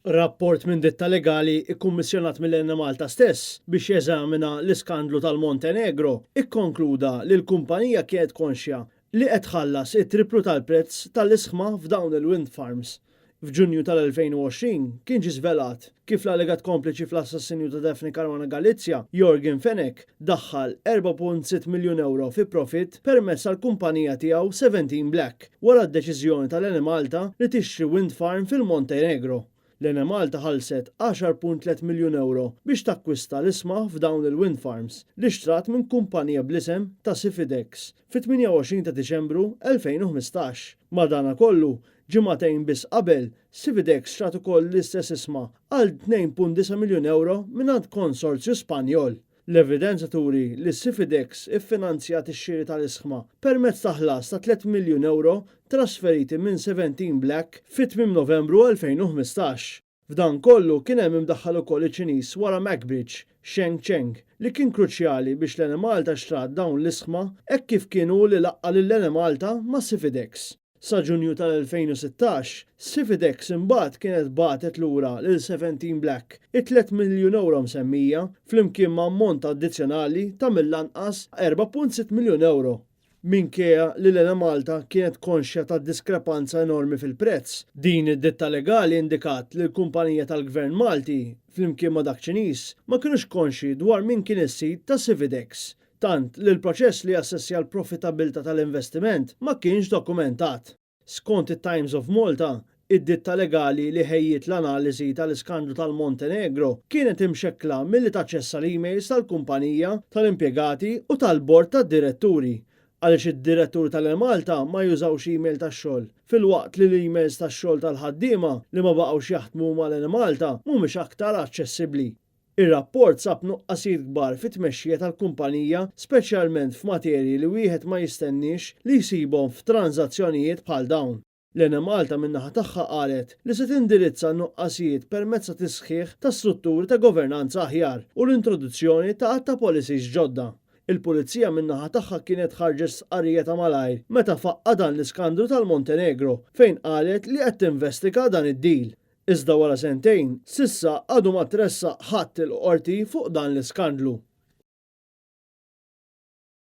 Rapport minn ditta legali kkummissjonat mill-Enemalta stess biex jeżamina l-iskandlu tal-Montenegro ikkonkluda li l-kumpanija kienet konxja li qed tħallas it-tripplu tal-prezz tal-isħma f'dawn il-wind farms. F'Ġunju tal-2020 kien ġie żvelat kif l-allegat kompliċi fl-assassinju ta' Daphne Caruana Galizia, Yorgen Fenech, daħħal 4.6 miljun ewro fi profitt permezz tal-kumpanija tiegħu Seventeen Black wara d-deċiżjoni tal-Enemalta li tixtri wind farm fil-Montenegro. L-Enemalta ħallset 10.3 miljun ewro biex takkwista l-ishma f'dawn il-wind farms li xtrat minn kumpanija bl-isem ta' Sifidex fit-28 ta' Diċembru 2015. Madanakollu, ġimagħtejn biss qabel, Sifidex xtrat ukoll l-istess ishma għal 2.9 miljun ewro mingħand konsorzju Spanjol. L-evidenza turi li Sifidex iffinanzjat ix-xiri tal-isħma permezz ta' ħlas ta' 3 miljun ewro trasferiti minn Seventeen Black fi tmiem Novembru 2015. F'dan kollu kien hemm imdaħħal ukoll iċ-Ċiniż wara Macbridge, Sheng Cheng, li kien kruċjali biex l-Enemalta xtrat dawn l-isħma hekk kif kien hu li laqqa' lill-Enemalta ma' Sifidex. Sa Ġunju tal-2016, Sifidex imbagħad kienet bagħtet lura lil Seventeen Black it-tlett miljun ewro msemmija, flimkien ma' ammont addizzjonali ta' mill-anqas 4.6 miljun ewro. Minkejja li l-Enemalta kienet konxja tad-diskrepanza enormi fil-prezz, din id-ditta legali indikat li l-kumpanija tal-Gvern Malti, flimkien ma' dak Ċiniż, ma kinux konxji dwar min kien is-sid ta' Sifidex. Tant li l-proċess li jassessja l-profitabilità tal-investiment ma kienx dokumentat. Skont it-Times of Malta, id-ditta legali li ħejjiet l-analiżi tal-iskandlu tal-Montenegro kienet imxekkla milli taċċessa l-emails tal-kumpanija, tal-impjegati u tal-bord tad-diretturi għaliex id-diretturi tal-Enemalta ma jużawx email tax-xogħol, filwaqt li l-emails tax-xogħol tal-ħaddiema li ma baqgħux jaħdmu mal-Enemalta mhumiex aktar aċċessibbli. Ir-rapport sab nuqqasijiet kbar fit-tmexxija tal-kumpanija speċjalment f'materji li wieħed ma jistenniex li jsibhom f'tranżazzjonijiet bħal dawn. L-Enemalta min-naħa tagħha qalet li se tindirizza n-nuqqasijiet permezz ta' tisħiħ ta' strutturi ta' governanza aħjar u l-introduzzjoni ta' għadd ta' policies ġodda. Il-Pulizija min-naħa tagħha kienet ħarġet stqarrija ta' malajr meta faqqa' dan l-iskandlu tal-Montenegro fejn qalet li qed tinvestiga dan id-deal. Iżda wara sentejn, s'issa għadu ma tressaq ħadd il-Qorti fuq dan l-iskandlu.